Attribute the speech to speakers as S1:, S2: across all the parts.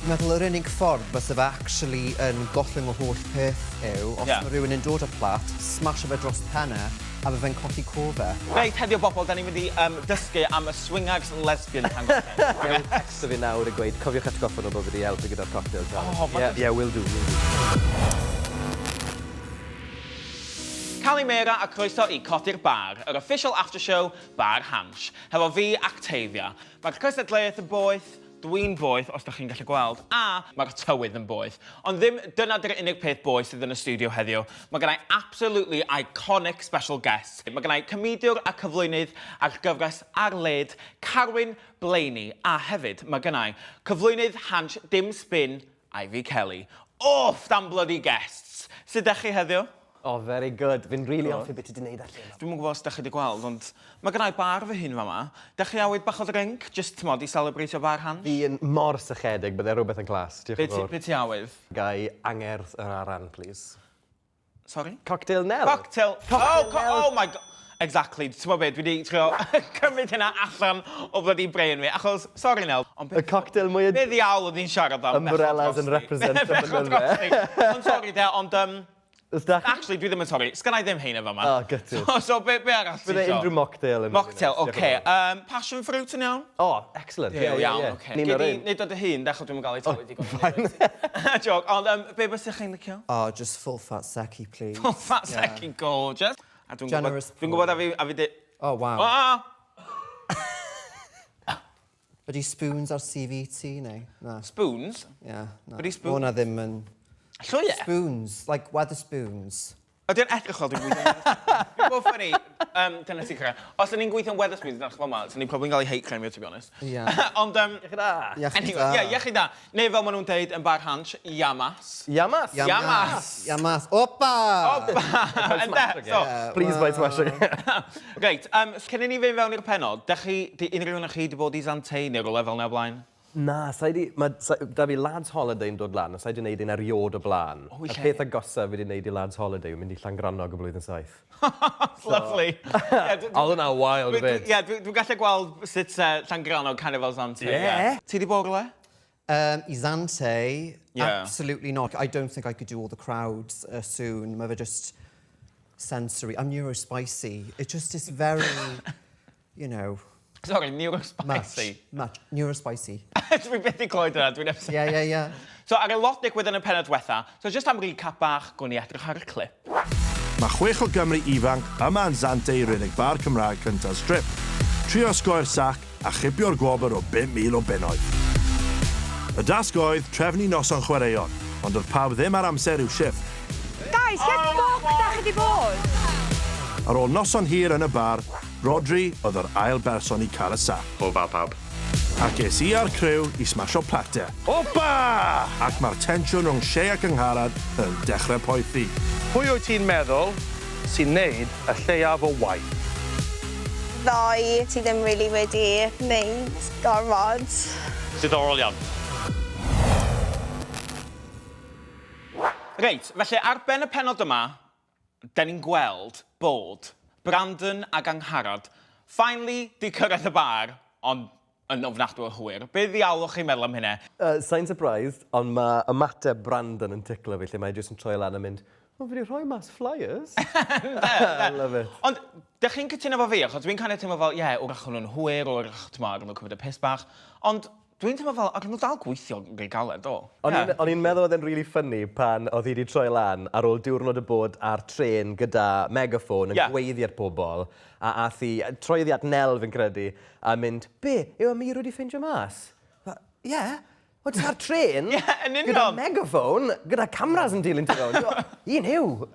S1: Fi'n meddwl yr unig ffordd fysa fe actually yn gollwng y holl peth yw os mae rhywun yn dod â plat, smasho fe dros pen e, a fy fe'n colli cof e.
S2: Reit, heddiw bobl, da ni'n mynd i um, dysgu am y swingers lesbian Llangollen.
S3: Newydd tecsto fi nawr yn gweud cofiwch atgoffa nhw bod fi wedi helpu gyda'r cocktail challenge.
S2: Oh,
S3: yeah, yeah, will do, will do.
S2: Kalimera a croeso i Codi'r Bar, yr official after show Bar Hansh. Hefo fi, Actavia. Mae'r cystadleuaeth yn boeth, Dwi'n boeth, os dach chi'n gallu gweld, a mae'r tywydd yn boeth. Ond ddim dyna 'di'r unig peth boeth sydd yn y stiwdio heddiw. Mae gennai absolutely iconic special guest. Mae gennai comediwr a cyflwynydd ar gyfres ar led, Carwyn Blayney, a hefyd mae gennai cyflwynydd Hansh Dim Sbin, Ivy Kelly. Ooff, dan bloody guests! Sut dach chi heddiw?
S3: Oh very good. Fi'n rili hoffi be ti 'di neud â'r lle 'ma.
S2: Dwi'm yn gwybod os dach chi 'di gweld ond ma' gynna i bar fy hun fama. Dach chi awydd bach o ddrinc? Jyst t'mod i selebreitio bar Hansh?
S3: Fi yn mor sychedig, bydde rhywbeth yn class. Diolch yn fawr.
S2: Be ti awydd?
S3: Ga i angerdd yr aran plîs.
S2: Sori?
S3: Cocktail Nel.
S2: Cocktail!
S3: Cocktail Nel!
S2: Oh my go-! Exactly. T'mod be, dwi 'di trio cymryd hynna allan o bloody brain fi, achos, sori Nel, ond
S3: Y cocktail mwya...
S2: Be ddiawl oedd hi'n siarad am?
S3: Umbrellas yn represent y mynydde.
S2: Ond sori de, ond um,
S3: Os dach...
S2: Actually, dwi ddim yn sori. Sgynna i ddim heina fama.
S3: Oh, gutted.
S2: So, so be, be arall ti
S3: Bydde
S2: isio?
S3: unrhyw mocktail yn...
S2: Mocktail, oce. Okay. Passion fruit yn iawn?
S3: Oh, excellent.
S2: Ie, yeah, iawn, oce. Okay. Gei di neud o dy hun, de, achos dwi'm yn gael ei talu digon.
S3: Fine.
S2: Joke, ond um, be bysych chi'n licio?
S1: Oh, just full fat secchi, please.
S2: Full fat secchi, yeah. Gorgeous. A dwi'n gwybod, dwi'n gwybod a fi, a fi di...
S1: Oh, wow.
S2: Ah!
S1: Ydy spoons ar CV ti, neu? Na.
S2: Spoons?
S1: Yeah, na.
S2: Ydy spoons?
S1: Ma' hwnna ddim yn...
S2: Llwy e?
S1: Spoons, like Wetherspoons.
S2: Ydy o'n edrych fel dwi'n gweithio yn Wetherspoons? Dwi'n bod funny, um, dyna ti'n credu. Os o'n i'n gweithio yn Wetherspoons yn edrych fel 'ma, swn i'n probably yn cael ei hate crime to be honest.
S1: Ie.
S2: Ond, um,
S3: Iechyd da!
S1: Iechyd
S2: anyway,
S1: da.
S2: Ie, iechyd da. Neu fel maen nhw'n deud yn Bar Hansh, Yamas.
S3: Yamas!
S2: Yamas!
S1: Yamas. Opa!
S2: Opa! Ynde? So,
S3: Please buy smash again.
S2: Reit, um, cyn i ni fynd fewn i'r pennod, dach chi, di unrhyw un o chi 'di bod i Zante neu rywle fel 'na o blaen?
S3: Na, sa i 'di... Ma' sa- 'da fi lads holiday yn dod lan a sa i 'di neud un eriôd o blaen.
S2: O, lle?
S3: Y peth agosa fi 'di neud i lads holiday yw mynd i Llangrannog yn blwyddyn saith.
S2: Lovely. Ie, dw-
S3: O'dd hwnna'n wild
S2: dwi-
S3: 'fyd.
S2: Ie, dwi dwi'n gallu gweld sut yy Llangrannog kind of fel Zante.
S3: Ie.
S2: Ti 'di bod rywle?
S1: Um, i Zante,
S2: Yeah.
S1: absolutely not. I don't think I could do all the crowds uh, soon. Mae fe just sensory. I'm neurospicy. It just is very, you know...
S2: Sorry, neurospicy?
S1: Much, much. Neurospicy.
S2: Dwi byth 'di clywed hwnna, dwi'n upset.
S1: Yeah, yeah, yeah.
S2: So ar y lot digwydd yn y pennod dwetha, so jyst am recap bach, gwn i edrych ar y clip.
S4: Mae chwech o Gymry ifanc yma yn Zante i redeg bar Cymraeg cynta'r Strip, trio osgoi'r sac a chipio'r gwobr o 5,000 o bunnoedd. Y dasg oedd trefnu noson chwaraeon, ond doedd pawb ddim ar amser i'w shifft.
S5: Guys, lle ffwc da chi 'di bod?
S4: Ar ôl noson hir yn y bar, Rhodri oedd yr ail berson i cael y sac.
S6: Hwyl fawr pawb.
S4: Ac es i a'r criw i smasho plate. Opa! Ac mae'r tensiwn rhwng Shay ac Angharad yn dechrau poethi.
S7: Pwy wyt ti'n meddwl sy'n neud y lleiaf o waith?
S8: Ddoe, ti ddim rili wedi neud gormod.
S6: Diddorol iawn.
S2: Reit, felly ar ben y pennod yma, 'den ni'n gweld bod Brandon ag Angharad finally 'di cyrraedd y bar, ond yn ofnadwy o hwyr. Be ddiawl o'ch chi'n meddwl am hynna?
S3: Yy, sai'n surprised, ond ma' ymateb Brandon yn ticlo fi, lle mae e jyst yn troi lan a mynd, O, fi 'di rhoi mas flyers.
S2: Ynde, ynde.
S3: I love it.
S2: Ond, dych chi'n cytuno efo fi? Achos dwi'n kind of teimlo fel, ie, wrach o'n nhw'n hwyr, wrach, t'mod, o'n nhw'n cymryd y piss bach. Ond Dwi'n teimlo fel, ac o'n nhw dal gweithio reit galed, do?
S3: O'n i'n o'n i'n meddwl oedd e'n rili ffyni pan oedd hi 'di troi lan ar ôl diwrnod o bod ar trên gyda megaffon yn gweiddi at pobl, a ath hi, troedd hi at Nel fi'n credu, a mynd, "Be, yw Amir wedi ffeindio mas?" Fel, "Ie, wel ti ar trên gyda megaffon, gyda cameras yn dilyn ti rownd, un yw!"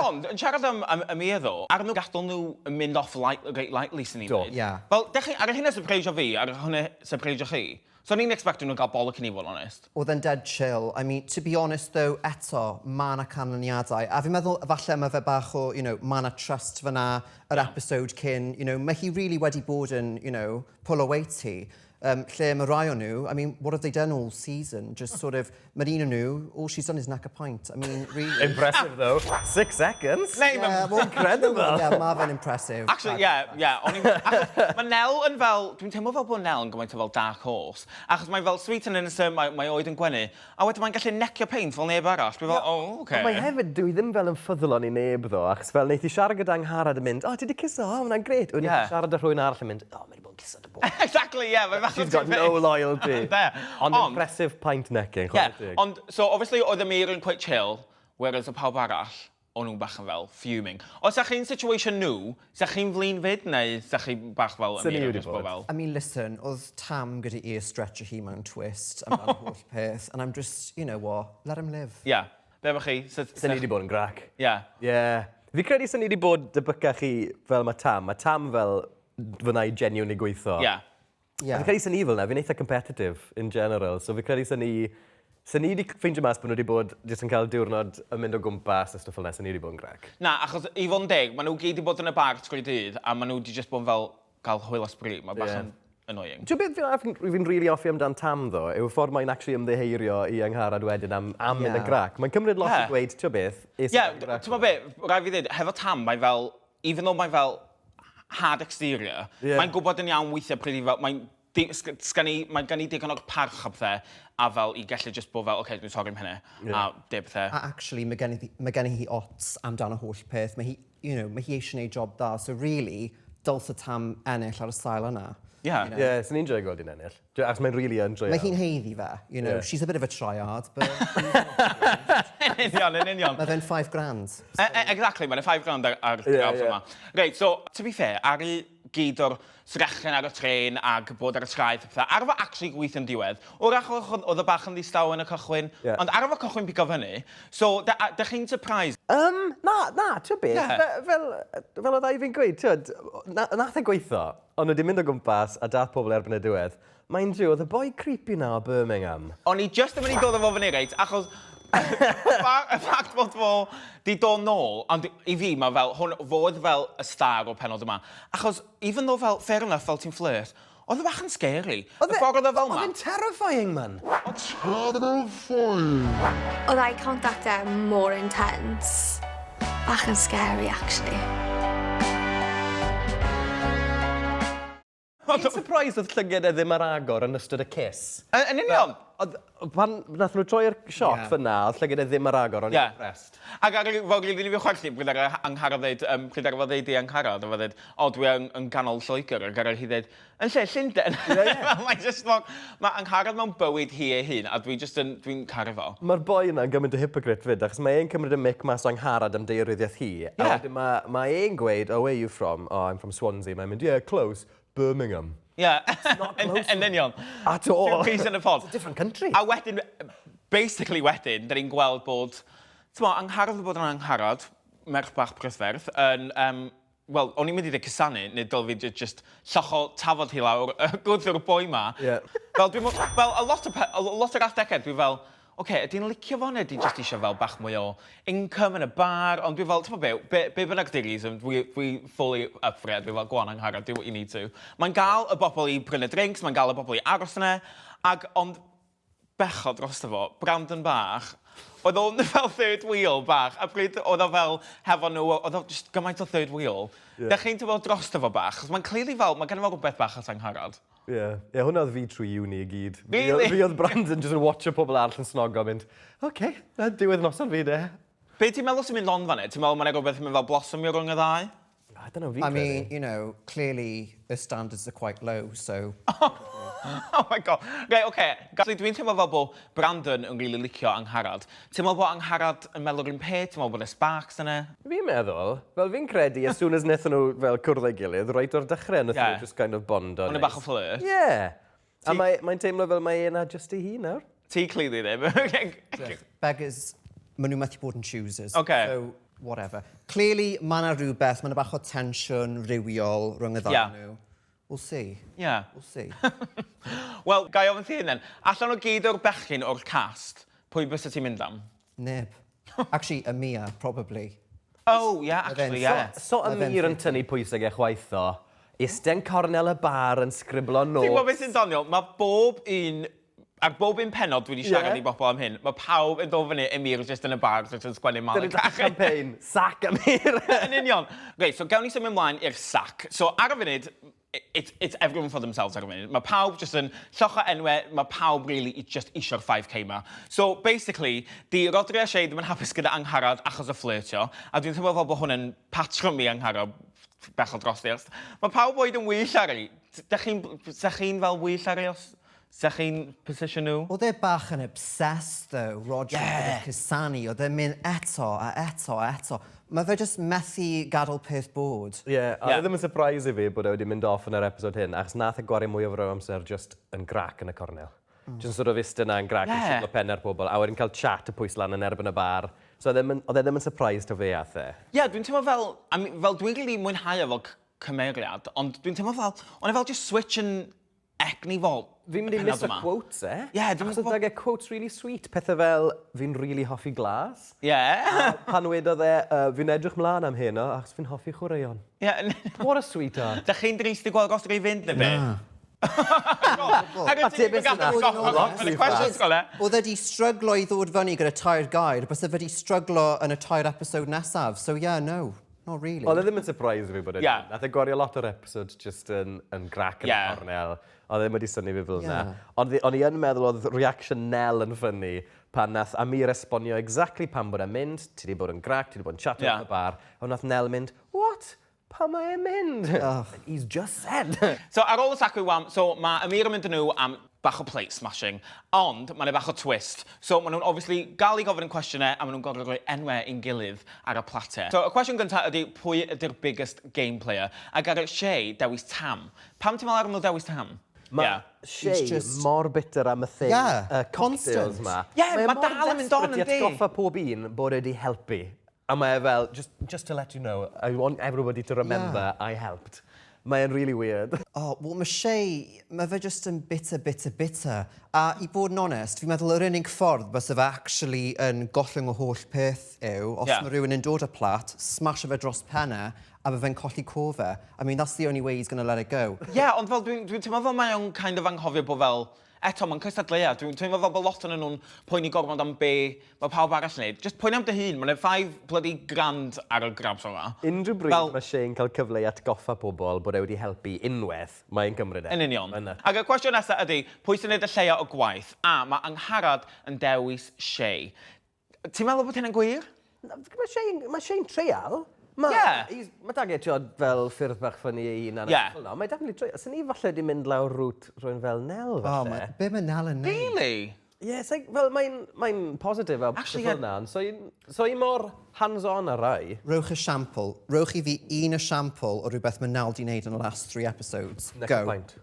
S2: Ond, yn siarad am am Amir ddo, ar nhw gadel nhw yn mynd off light, reit lightly, swn i'n
S3: Do.
S2: dweud.
S1: Ie.
S2: Fel, dech chi, ar hynna sypreisio fi, ar hynna sypreisio chi. So o'n i'n expectio nhw gael bollock i fod yn onest.
S1: Oedd e'n dead chill. I mean, to be honest though, eto, ma' 'na canlyniadau. A fi'n meddwl falle ma' fe bach o, you know, ma' 'na trust fan'na, yr episode cyn, you know, ma' hi really wedi bod yn, you know, pull o weight hi. Lle mae rai o nhw, I mean, what have they done all season? Just sort of, mae'r un o nhw, all she's done is knack a pint. I mean, really.
S3: Impressive though. 6 seconds?
S2: Neu,
S1: Yeah, well,
S3: Incredible.
S1: Yeah, mae fe'n impressive.
S2: Actually, yeah. O'n i'n... Achos mae Nel yn fel... Dwi'n teimlo fel bod Nel yn gymaint o fel dark horse. Achos mae fel sweet and innocent, mae oed yn gwenu. A wedyn mae'n gallu necio peint fel neb arall. Dwi'n fel, oh, okay.
S3: Ond mae hefyd, dwi ddim fel yn ffyddlon i neb ddo, achos fel wneith i siarad gyda Angharad yn mynd, "O, ti 'di cuso, o, hwnna'n grêt." Wedyn siarad â rhywun arall yn mynd, "O, mae 'di bod yn cuso dy boi."
S2: Exactly, yeah. Mae
S3: She's got no loyalty.
S2: There.
S3: Ond impressive pint necking, chwarae teg.
S2: Ond, so obviously oedd Amir yn quite chill, whereas y pawb arall, o'n nhw'n bach yn fel fuming. Os ydych chi'n situation nhw, sa chi'n flin fyd, neu sa chi bach fel
S3: Swn i
S2: Amir yn
S3: wedi
S2: just bod
S3: bod.
S2: fel?
S1: I mean, listen, oedd Tam gyda ear stretcher hi mewn twist amdano holl peth, and I'm just, you know what, let him live.
S2: Yeah. Be efo chi?
S3: Swn i wedi bod yn grac. Yeah. Fi credu swn i wedi bod debycach chi fel mae Tam. Mae Tam fel fyna i genuinely gweithio. Fi credu swn i fel 'na, fi'n eitha competitive in general, so fi credu swn i wedi ffeindio mas bod nhw wedi bod jyst yn cael diwrnod yn mynd o gwmpas a stwff fel 'na, swn i wedi bod yn grac.
S2: Na, achos i fod yn deg, maen nhw gyd wedi bod yn y bar trwy dydd, a maen nhw wedi just bod yn fel cael hwyl a sbri. Mae bach yn annoying.
S3: Ti'n beth fi'n really hoffi amdan Tam ddo, yw ffordd mae'n actually ymddiheurio i Angharad wedyn am mynd yn grac. Mae'n cymryd lot i gweud, ti'n beth, es i
S2: Ie,
S3: yn grac.
S2: Ti'n be, rhaid fi ddweud, hefo Tam, mae fel, even though mae fel hard exterior, mae'n gwybod yn iawn weithiau pryd i fel, mae'n, mae gen i digon o'r parch a pethau, a fel i gallu just bod fel, "Okay, dwi'n sori am hynny," a deud pethau.
S1: A actually, mae gen i hi ots amdano holl peth. Mae hi, mae hi eisiau gwneud job da, so really, dylse Tam ennill ar y sail yna.
S2: You know?
S3: Ie, swn i'n joio gweld hi'n ennill. Achos mae'n really yn joio.
S1: Mae hi'n haeddu fe.
S3: Ie.
S1: She's a bit of a tryhard, but
S2: Yn union, yn union.
S1: mae fe'n 5 grand.
S2: Exactly, mae'n 5 grand ar draws yma. Reit, so, to be fair, ar i gyd o'r sgrechen ar y tren ag bod ar y traeth a pethau, ar fo actually gweithio'n diwedd. Wrach oedd o bach yn ddistaw yn y cychwyn, ond ar fo cychwyn pigo fyny. So, da chi'n surprised?
S3: Na, ti'n beth? Fel oedd Ivy'n gweud, ti'n nath e gweithio, ond wedi mynd o gwmpas a dath pobl erbyn y diwedd. Mind you, oedd y boi creepy na o Birmingham.
S2: O'n i just yn mynd i dod â fo fyny, reit, achos y ffact fod fo di dod nôl, ond i fi mae fel, hwn, fo oedd fel y star o'r penod yma. Achos, even though fel, fair enough, fel ti'n flirt, oedd o bach yn scary. Y ffordd oedd o fel
S3: Oedd
S2: ma.
S3: e'n terrifying, man.
S8: Oedd eye contact e mor intense. Bach yn scary, actually.
S3: Fi'n surprised oedd llygad e ddim ar agor yn ystod y kiss.
S2: Yn union.
S3: Oedd, pan nath nhw troi'r shot fyna, oedd llygad e ddim ar agor, o'n i'n impressed.
S2: Ac ar fel rili fi chwerthin, pryd ar Angharad ddeud, pryd ar fo ddeud i Angharad, a fo ddeud, "O, dwi yn ganol Lloegr," ac ar hi ddeud, "Yn lle Llundain?" Mae'n just fel, mae Angharad mewn bywyd hi ei hun, a dwi just yn, dwi'n caru fo.
S3: Mae'r boi yna'n gymaint o hypocrite fyd, achos mae e'n cymryd y mic mas o Angharad am deiryddiaeth hi. A wedyn mae e'n gweud, "Oh, where are you from?" "Oh, I'm from Swansea." Mae'n mynd, "Yeah, close, Birmingham."
S2: Yeah.
S3: Not close.
S2: Yn union.
S3: At all.
S2: Two peas in a pod.
S3: It's a different country.
S2: A wedyn, basically wedyn, da ni'n gweld bod, ti'n mo, Angharad yn bod yn Angharad, merch bach prydferth, yn, wel, o'n i'n mynd i ddweud cusanu, neu dylai fi just llocho tafod hi lawr, gwddw'r boi ma. Fel, dwi'n fel, a lot o, a lot o'r adegau, dwi fel, oce, okay, ydy'n licio fo, neu ydy'n just eisiau fel bach mwy o income yn y bar, ond dwi fel, ti'n be, be bynnag di reason, dwi fully up for it, dwi fel, "Go on Angharad, do what you need to." Mae'n gael y bobl i prynu drinks, mae'n gael y bobl i aros yna, ac, ond bechod drosto fo, Brandon bach, oedd o'n fel third wheel bach, a pryd oedd o fel hefo nhw, oedd o just gymaint o third wheel. Yeah. Dach chi'n teimlo drosto fo bach, achos mae'n clearly fel, mae gen fo rhywbeth bach at Angharad.
S3: Ie, yeah, hwnna oedd fi trwy uni i gyd.
S2: Really?
S3: Fi oedd Brandon just yn watcho pobl arall yn snogo, mynd, "Oce, okay, na diwedd noson fi de."
S2: Be ti'n meddwl sy'n mynd on fan Ti'n meddwl mae'n rhywbeth yn mynd fel blossomio rhwng y ddau?
S3: I don't know, fi
S1: I mean, clearly the standards are quite low, so.
S2: Oh my God. Right, oce. Okay. Dwi'n teimlo fel bod Brandon yn really licio Angharad. Ti'n meddwl bod Angharad yn meddwl yr un peth? Ti'n meddwl bod y sparks yna?
S3: Fi'n meddwl, fel fi'n credu, as soon as wnaethon nhw fel cwrdd â'i gilydd, reit o'r dechrau, wnaethon nhw just kind of bondo.
S2: Ond y bach o flirt.
S3: Yeah. A mae'n teimlo fel mae e'n just i hi nawr.
S2: Ti clearly ddim.
S1: Beggars, maen nhw methu bod yn choosers.
S2: Okay.
S1: So, whatever. Clearly, mae yna rhywbeth, mae yna bach o tensiwn rhywiol rhwng y ddau nhw. We'll see. We'll see.
S2: Wel, gai ofyn ti hyn then. Allan o gyd o'r bechgyn o'r cast, pwy bysa ti'n mynd am?
S1: Neb. Actually, Amir, probably.
S2: Oh, yeah, actually, yeah.
S3: So
S1: Ma' fe'n
S3: Amir yn
S1: ffit.
S3: tynnu pwysau e chwaith o. Iste yn cornel y bar yn sgriblo notes.
S2: Ti'n gwybod beth sy'n doniol? Mae bob un, ar bob un pennod dwi wedi siarad i bobl am hyn, mae pawb yn dod fyny Emyr jyst yn y bar jyst yn sgwennu malu cachu.
S3: Dyna ni'n campaign, sac Emyr!
S2: Yn union. Reit, so gawn ni symud ymlaen i'r sac. So ar y funud, it's, it's everyone for themselves ar y funud. Mae pawb jyst yn llocho enwau, mae pawb really just isio'r 5k ma. So basically, di Rhodri a Shay ddim yn hapus gyda Angharad achos o fflirtio, a dwi'n teimlo fel bod hwn yn patrwm i Angharad bechod drosti. Os... Mae pawb oed yn wych ar ei. Dych chi'n chi'n fel wych ar ei os... Dych chi'n position nhw?
S1: Oedd e bach yn obsessed though, Roger, yeah. gyda cusanu. Oedd e'n mynd eto a eto a eto. Mae fe jyst methu gadael peth bod.
S3: Ie, yeah, a yeah. ddim yn surprise i fi bod e wedi mynd off yn yr episod hyn, achos nath e gwario mwy o fy amser just yn grac yn y cornel. Jyst yn sort of iste 'na yn grac yn siglo pen ar pobl, a wedyn cael chat y pwys lan yn erbyn y bar. So oedd e ddim yn, oedd e ddim yn surprise taw fe ath e.
S2: Ie, dwi'n teimlo fel, I mean, fel dwi'n rili mwynhau e fel c- cymeriad, ond dwi'n teimlo fel, o'n e fel jyst switch yn egni fo
S3: Fi'n mynd i
S2: y pennod
S3: miso
S2: yma.
S3: quotes e.
S2: Ie, dwi'm yn
S3: Achos oedd
S2: gwbo-
S3: 'dag e quotes really sweet, pethe fel, fi'n rili hoffi glas.
S2: Ie.
S3: A pan wedodd e, yy, fi'n edrych mlan am heno, achos fi'n hoffi chwaraeon.
S2: Ie.
S3: What a sweetheart.
S2: Dach chi'n drist i gweld Rhodri fynd neu be?
S1: Na. Oedd e 'di stryglo i ddod fyny gyda tair gair, byse fe 'di stryglo yn y tair episode nesaf, so yeah, no, not really.
S3: Oedd e ddim yn surprise i fi bod e yeah. Nath e gwario lot o'r episode just yn, yn grac yn yeah. y cornel. Oedd e ddim wedi synnu fi fel yna. Yeah. Ond o'n i yn meddwl oedd reaction Nell yn ffynnu pan nath Amir esbonio exactly pam bod e'n mynd, ti wedi bod yn grac, ti wedi bod yn chat yeah. wrth y bar, a nath Nell mynd, what? Pam mae e'n mynd? He's just said.
S2: So ar ôl y sac wigwam, so mae Amir yn mynd â nhw am bach o plate smashing, ond mae 'na bach o twist. So maen nhw'n obviously gael eu gofyn yn cwestiynau a maen nhw'n gorfod rhoi enwau i'n gilydd ar y plater. So y cwestiwn gyntaf ydy pwy ydy'r biggest game player? A gair Shay dewis Tam. Pam ti'n meddwl ar nhw dewis Tam?
S3: Mae
S2: yeah.
S3: Shay
S1: just...
S3: mor bitter am y thing,
S1: yeah,
S3: y cocktails ma.
S2: Ie, yeah, mae dal yn mynd on yn di.
S3: i atgoffa pob un bod e wedi helpu. A mae e fel, just, just to let you know, I want everybody to remember yeah. I helped. Mae e'n really weird.
S1: Oh, wel mae Shay, mae fe just yn bitter, bitter, bitter. A i bod yn onest, fi'n meddwl yr unig ffordd byse fe actually yn gollwng y holl peth yw, os yeah. mae rhywun yn dod â plat, smasho fe dros penne, a mae fe'n colli cof e. I mean, that's the only way he's going to let it go.
S2: Yeah, ond fel dwi'n dwi teimlo fel mae o'n kind of anghofio bod fel, eto, mae'n cystadleuaeth. Dwi'n teimlo fel bod lot ohonyn nhw'n poeni gormod am be mae pawb arall yn neud. Just poeni am dy hun. Mae'n 5 bloody grand ar y grabs yma.
S3: Unrhyw bryd Fel... mae Shane cael cyfle i atgoffa pobl bod e wedi helpu unwaith, mae'n cymryd e.
S2: Yn union. Ac y cwestiwn nesaf ydy, pwy sy'n neud y lleia o gwaith? A mae Angharad yn dewis Shay. Ti'n meddwl bod hynna'n gwir?
S3: Mae Shane, mae Shane treial. Mae
S2: yeah.
S3: ma dag e, ti'n fel ffyrdd bach ffynnu ei hunan.
S2: Yeah.
S3: Fel Mae definitely treial. Sy'n ni falle wedi mynd lawr rwt rhywun fel Nel, falle.
S1: Oh, ma, be mae Nel yn neud?
S2: Really?
S3: Ie, yeah, so, fel mae'n mae positif a
S2: Actually,
S3: fel yeah. na. So, so i mor hands-on ar rai.
S1: Rowch esiampl. Rowch i fi un esiampl o rhywbeth mae Nel di wneud yn y last three episodes.
S3: Neck
S1: Go.
S3: Pint.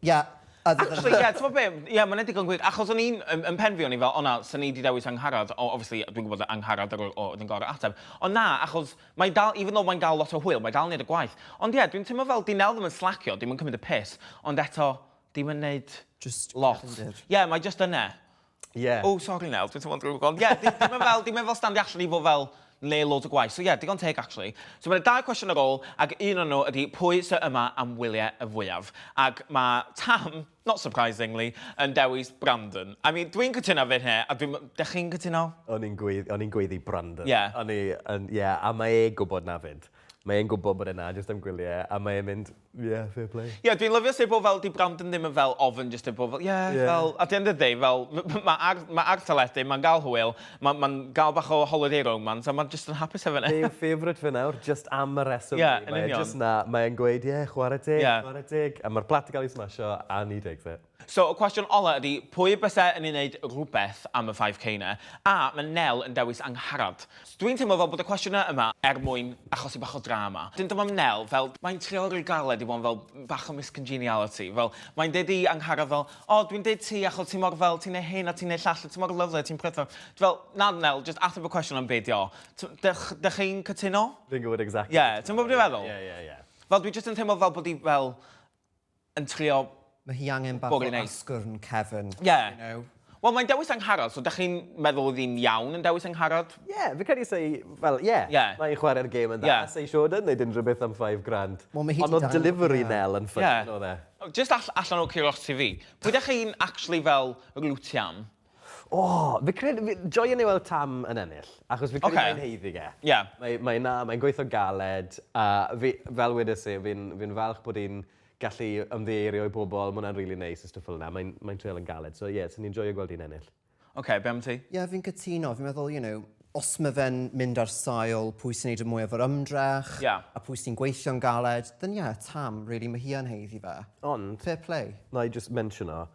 S1: Yeah, other than
S2: Actually, ie, ti'n gwybod be? Ie, mae'n digon gwir. Achos o'n i'n, yn, yn pen fi, o'n i fel, o na, sy'n ni di dewis Angharad. O, obviously, dwi'n gwybod Angharad ar ôl, oedd yn gorau ateb. Ond na, achos mae'n dal, even though mae'n gael lot o hwyl, mae'n dal yn neud y gwaith. Ond ie, dwi'n teimlo fel, di Nel ddim yn slacio, dim yn cymryd y piss, ond eto, dim yn neud
S1: Just
S2: lot.
S1: cefndir.
S2: Ie, mae just yna.
S3: Ie.
S2: Oh, sorry Nel, dwi'n teimlo'n drwg. Ond ie, dim yn fel, dim yn fel standio allan i fod fel neu loads o gwaith. So ie, yeah, digon teg actually. So mae'n dau cwestiwn ar ôl, ac un o'n nhw ydy pwy sy yma am wyliau y fwyaf. Ac mae Tam, not surprisingly, yn dewis Brandon. I mean, dwi'n cytuno fy hynny, a dwi'n... Dych chi'n cytuno?
S3: O'n i'n gweiddi, o'n i'n gweiddi Brandon.
S2: Ie.
S3: O'n i, yn, ie, a mae e'n gwybod na fyd. Mae e'n gwybod bod e na, jyst am gwyliau, a mae e'n mynd, yeah, fair play.
S2: Ie, yeah, dwi'n lyfio sut bod fel, di Brandon ddim yn fel ofn, jyst yn bod fel, yeah,
S3: Ie.
S2: fel, at the end of the day, fel, mae ar, ma ar teledu, mae'n gael hwyl, mae'n ma gael bach o holiday romance, a mae'n just yn hapus efo
S3: Fe
S2: ni.
S3: yw favourite fe nawr, just am y reswm.
S2: Ie,
S3: ni.
S2: yn
S3: Mae e
S2: union.
S3: just na, mae e'n gweud, ie, chwarae teg,
S2: Ie.
S3: chwarae teg. A mae'r plat yn cael ei smasho, and he takes it.
S2: So, y cwestiwn ola ydy, pwy byse yn ei wneud rhywbeth am y 5k na? A mae Nel yn dewis Angharad. So, dwi'n teimlo fel bod y cwestiynau yma er mwyn achosi bach o drama. Dyn dyma Nel, fel, mae'n trio rhyw galed i bod yn fel bach o Miss Congeniality. Fel, mae'n deud i Angharad fel, o, dwi'n deud ti achos ti mor fel, ti'n neud hyn a ti'n neud llall, a ti mor lyfli, a ti'n prydferth. Fel, na Nel, just ateb y cwestiwn am be di o. Dych, dych chi'n cytuno?
S3: Fi'n gwybod exactly.
S2: Ie, yeah, ti'n gwybod beth dwi'n feddwl?
S3: Ie, ie, ie.
S2: Fel, dwi just yn teimlo fel bod hi fel yn trio
S1: Mae hi angen bach o
S2: Boring nice.
S1: asgwrn cefn.
S2: Yeah.
S1: You know?
S2: Wel, mae'n dewis Angharad, so dach chi'n meddwl oedd hi'n iawn yn dewis Angharad?
S3: Ie, fi credu sei, fel, ie,
S2: Ie.
S3: mae hi'n chwarae'r gêm yn dda,
S2: Ie.
S3: sei siŵr yn neud unrhyw beth am 5 grand.
S1: Wel, ma' hi 'di
S3: Ond oedd
S1: dang-
S3: delivery
S1: ie.
S3: Nel yn funny,
S2: Ie.
S3: oedd e?
S2: Just all allan o curiosity fi, pwy dach chi'n actually fel rwtio am?
S3: O, fi credu, fi, joio ni weld Tam yn ennill, achos fi credu
S2: Ocê.
S3: mae'n haeddu e.
S2: Ie.
S3: Mae, mae na, mae'n gweithio galed, a fi, fel wedes i, fi'n fi falch bod hi'n gallu ymddiheurio i bobl, mae hwnna'n really nice a stwff fel yna, mae'n mae treial yn galed, so ie, yeah, swn i'n joio gweld hi'n ennill.
S2: OK, be am ti?
S1: Ie, yeah, fi'n cytuno. Fi'n meddwl, os mae fe'n mynd ar sail pwy sy'n neud y mwyaf o'r ymdrech
S2: Ie.
S1: a pwy sy'n gweithio'n galed, then yeah, Tam, really, mae hi yn haeddu fe.
S3: Ond,
S1: Fair play.
S3: na i just mention o,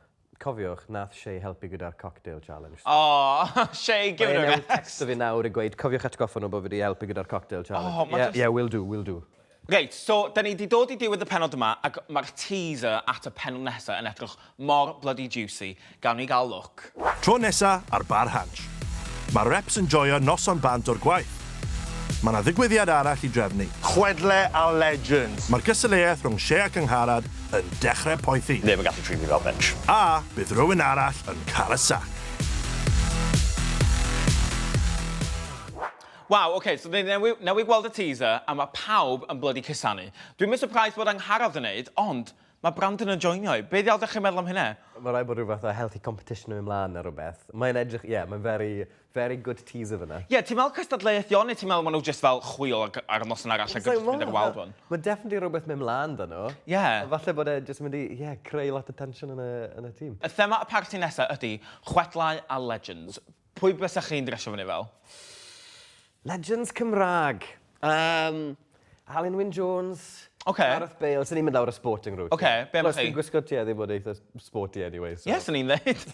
S3: cofiwch, nath Shay helpu gyda'r cocktail challenge.
S2: Oh, Shay, give it a
S3: Mae'n
S2: rest.
S3: text fi nawr i gweud, cofiwch atgoffa nhw bod fi wedi helpu gyda'r cocktail challenge.
S2: Oh, ma'
S3: yeah,
S2: just-
S3: yeah, will do, will do.
S2: Reit, so, da ni wedi dod i diwedd y penod yma, ac mae'r teaser at y penod nesaf yn edrych mor bloody juicy. Gawn ni gael look.
S4: Tro nesa ar Bar Hansh. Mae'r reps yn joio noson bant o'r gwaith. Mae yna ddigwyddiad arall i drefnu.
S7: Chwedle a Legends.
S4: Mae'r gystadleuaeth rhwng Shea ac Angharad yn dechrau poethi.
S6: Neb yn gallu trin fi fel bench.
S4: A bydd rhywun arall yn cael y sac.
S2: Waw, oce, okay, so ni newydd gweld y teaser, a mae pawb yn bloody cusanu. Dwi'n mynd surprised bod Angharad yn neud, ond mae Brandon yn joinio i. Be ddiawl dych chi'n meddwl am hynna?
S3: Mae rhaid bod rhyw fath o healthy competition yn mynd mlaen neu rhywbeth. Mae'n edrych, ie, yeah, mae'n very, very good teaser fyna.
S2: Ie, yeah, ti'n meddwl cystadleuaeth iawn, neu ti'n meddwl maen nhw just fel chwil ar y noson arall ac yn just mynd ar wild one?
S3: Mae definitely rhywbeth mynd mlaen 'da nhw.
S2: Ie.
S3: A falle bod e jyst yn mynd i, ie, yeah, creu lot o tension yn y tîm.
S2: Y thema y parti nesaf ydy chwedlau a legends. Pwy bysach chi'n dresio fyny fel?
S3: Legends Cymraeg. Alun Wyn Jones.
S2: Ocê.
S3: Gareth Bale. Swn i'n mynd lawr y sporting route.
S2: Ocê, be am
S3: Plus,
S2: chi?
S3: fi'n gwisgo tueddu bod eitha sporty anyway. So.
S2: Ie, yes, swn i'n dweud.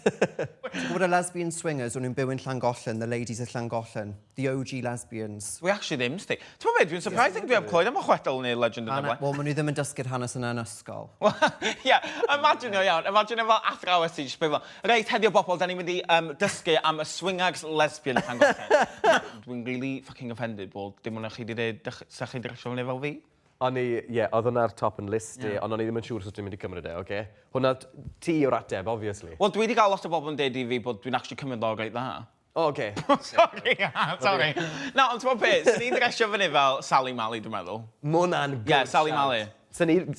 S1: Ti'n gwybod y lesbian swingers o'n nhw'n byw yn Llangollen, the ladies of Llangollen, the OG lesbians.
S2: Dwi actually ddim, sti. Ti'n meddwl beth, dwi'n surprised dwi heb clywed am y chwedl neu legend yn y blaen.
S1: Wel, maen nhw ddim yn dysgu'r hanes yna yn ysgol.
S2: Ie, imagine o iawn. Imagine efo athrawes ti, just fel, reit, heddiw bobl, da ni'n mynd i dysgu am y swingers lesbian Llangollen. Dwi'n really fucking offended bod dim ond chi wedi dweud, sa chi dresio fyny fel fi.
S3: O'n i, ie, yeah, oedd hwnna'r top yn list i, ond o'n i ddim yn siŵr os ti'n mynd i cymryd e, oce? Hwnna, ti yw'r ateb, obviously.
S2: Wel, dwi wedi cael lot o bobl yn deud i fi bod dwi'n actually cymryd o reit dda.
S3: O, oce.
S2: Sorry, sorry. Na, ond ti'n gwybod beth, swn i'n dresio fyny fel Sally Mally, dwi'n meddwl.
S3: Ma hwnna'n good
S2: Ie, Sally
S3: shout.
S2: Mally.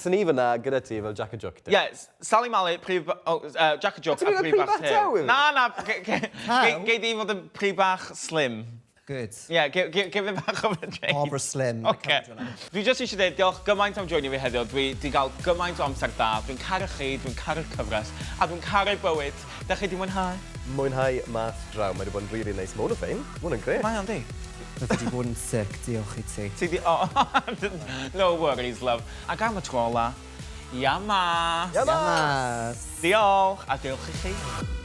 S3: Swn i fyna gyda ti fel Jack a Jook.
S2: Ie, yeah, Sally Mally, prif... Oh, Jack a Jook
S3: Ti'n
S2: a
S3: mynd
S2: Prif
S3: o
S2: Bach
S3: Prif Bach Tew,
S2: Tew. Na, na, gei di fod yn Prif Bach Slim.
S1: Good.
S2: Ie, yeah, give it bach o fe, Jade.
S1: Barbara Slim.
S2: Oce. Dwi jyst eisiau dweud diolch gymaint am joinio fi heddiw. Dwi di gael gymaint o amser da. Dwi'n caru chi, dwi'n caru'r cyfres, a dwi'n caru bywyd. Da chi di mwynhau?
S3: Mwynhau mas draw, mae wedi bod yn really nice. Mae hwn yn ffein, mae hwn yn grêt.
S2: Mae o'n di.
S1: Mae wedi bod yn sick, diolch i ti.
S2: Ti di... Oh, no worries, love. Ac am y tro ola, ia mas.
S3: Ia mas!
S1: Mas.
S2: Diolch, a diolch i chi.